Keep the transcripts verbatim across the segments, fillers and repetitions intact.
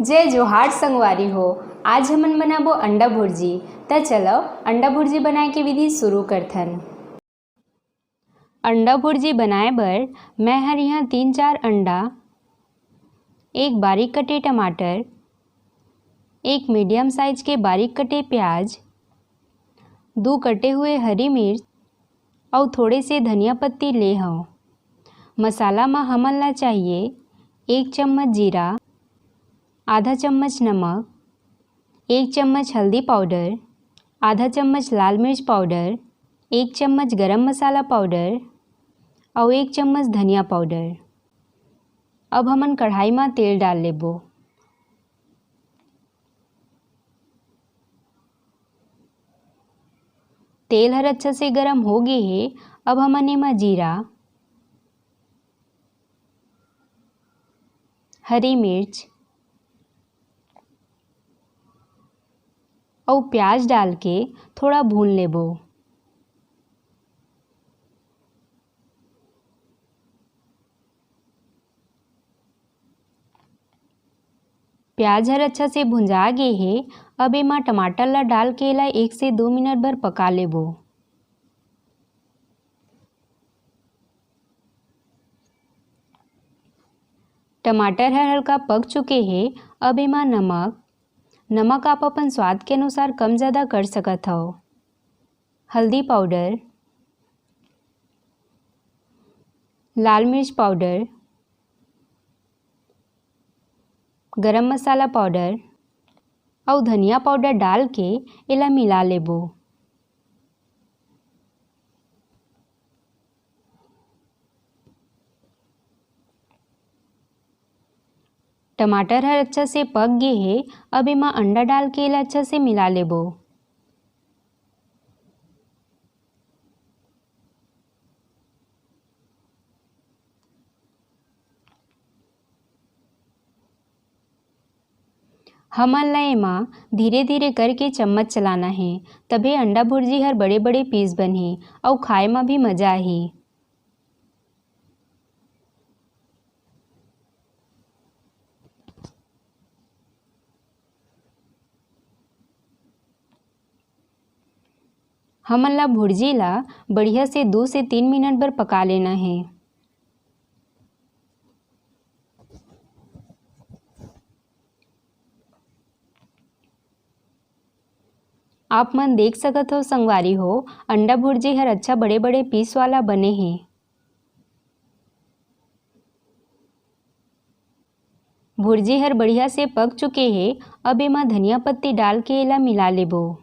जय जोहार संगवारी हो, आज हमन बनाबो अंडा भुर्जी। त चलो अंडा भुर्जी बनाए के विधि शुरू करथन। अंडा भुर्जी बनाए बर मैं हर यहाँ तीन चार अंडा, एक बारीक कटे टमाटर, एक मीडियम साइज के बारीक कटे प्याज, दू कटे हुए हरी मिर्च अउ थोड़े से धनिया पत्ती ले हव। मसाला म हमन ला चाहिए एक चम्मच जीरा, आधा चम्मच नमक, एक चम्मच हल्दी पाउडर, आधा चम्मच लाल मिर्च पाउडर, एक चम्मच गरम मसाला पाउडर अउ एक चम्मच धनिया पाउडर। अब हमन कढ़ाई म तेल डाल लेबो। तेल हर अच्छा से गरम हो गे हे। अब हमन एमा जीरा, हरी मिर्च अउ प्याज डाल के थोड़ा भून लेबो। प्याज हर अच्छा से भुंजा गे हे। अब एमा टमाटर ला डाल के एला एक से दो मिनट बर पका लेबो। टमाटर हर हल्का पक चुके हे। अब एमा नमक, नमक आप अपन स्वाद के अनुसार कम ज़्यादा कर सकत हव। हल्दी पाउडर, लाल मिर्च पाउडर, गरम मसाला पाउडर अउ धनिया पाउडर डाल के एला मिला लेबो। टमाटर हर अच्छा से पक गे हे। अब एमा अंडा डाल के एला अच्छा से मिला लेबो। हमन ला एमा धीरे-धीरे करके चम्मच चलाना हे, तभे अंडा भुर्जी हर बड़े-बड़े पीस बनही अउ खाए म भी मजा आही। हमन ला भुर्जी ला बढ़िया से दू से तीन मिनट बर पका लेना हे। आप मन देख सकत हो संगवारी हो, अंडा भुर्जी हर अच्छा बड़े-बड़े पीस वाला बने हे। भुर्जी हर बढ़िया से पक चुके हे। अब एमा धनिया पत्ती डाल के एला मिला लेबो।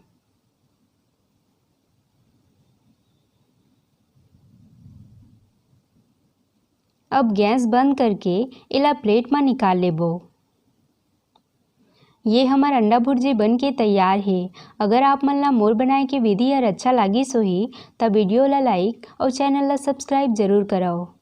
अब गैस बंद करके एला प्लेट म निकाल लेबो। ये हमर अंडा भुर्जी बन के तैयार हे। अगर आप मन ला मोर बनाए के विधि हर अच्छा लागिस होही, त वीडियो ला लाइक अउ चैनल ला सब्सक्राइब जरूर करव।